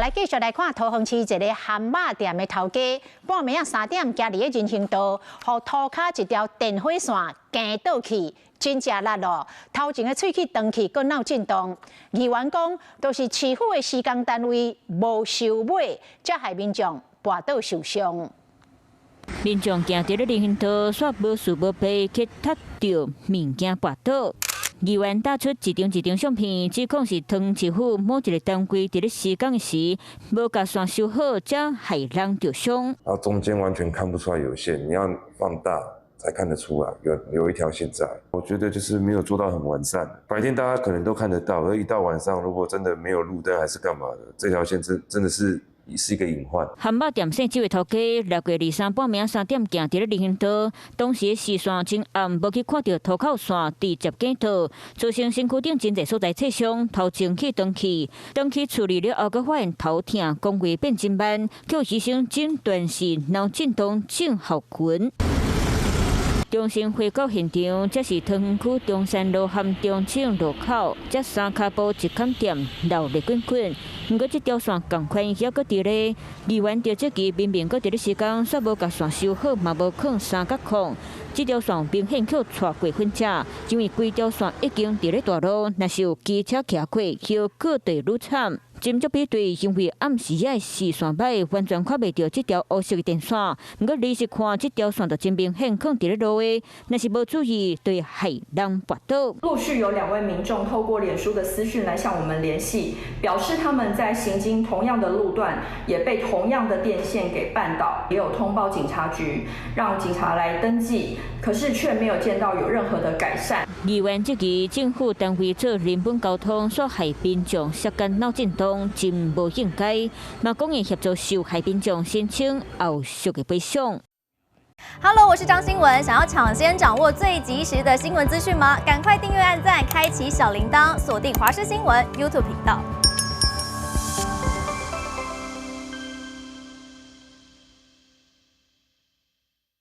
來繼續來看桃園市一个漢肉店的頭家，半暝仔3點行佇个人行道，予塗跤一條電火線驚倒去，真正力哦！頭前的喙齒斷去，閣腦震盪。議員講，都是市府的施工單位無收尾，才害民眾跋倒受傷。民眾行佇咧人行道，煞無事無弊，去踢著物件跋倒。議員打出一張一張相片，指控是桃園市府某一个單位佇咧施工時，無共線修好，才害人著傷。啊，中間完全看不出來有線，你要放大才看得出來，有一條線在。我覺得就是沒有做到很完善。白天大家可能都看得到，而一到晚上，如果真的沒有路燈還是幹嘛的，這條線真的是一個隱患。漢肉店姓周的頭家，6月23半暝3點行佇咧人行道，當時視線真暗，無去看著塗跤線直接經倒，造成身軀頂真濟所在切傷，頭前去斷去，斷去處理了後，閣發現頭疼，講話變真慢，叫醫生診斷是腦震盪症候群。中心回到現場，這是桃園區中山路和中正路口，這三跤步一崁店鬧熱滾滾。毋過這條線仝款猶閣佇咧，議員就這支明明閣佇咧施工，煞無共線修好，嘛無囥三角控。這條線明顯去帶過分者，因為規條線已經佇咧大路，若是有機車騎過，後果就愈慘。斟酌比對，因為暗時仔視線歹，完全看袂著這條烏色的電線。毋過你是看這條線就真明顯囥佇咧路的，若是無注意，就會害人跋倒。陸續有兩位民眾透過臉書的私訊來向我們聯繫，表示他們在行經同樣的路段，也被同樣的電線給絆倒，也有通報警察局，讓警察來登記，可是卻沒有見到有任何的改善。議員質疑政府單位做人本交通，煞害民眾涉間腦震盪，真無應該。嘛講會協助受害民眾申請後續的賠償。 Hello，我是張新文，想要搶先掌握最及時的新聞資訊嗎？趕快訂閱、按讚、開啟小鈴鐺，鎖定華視新聞 YouTube 頻道。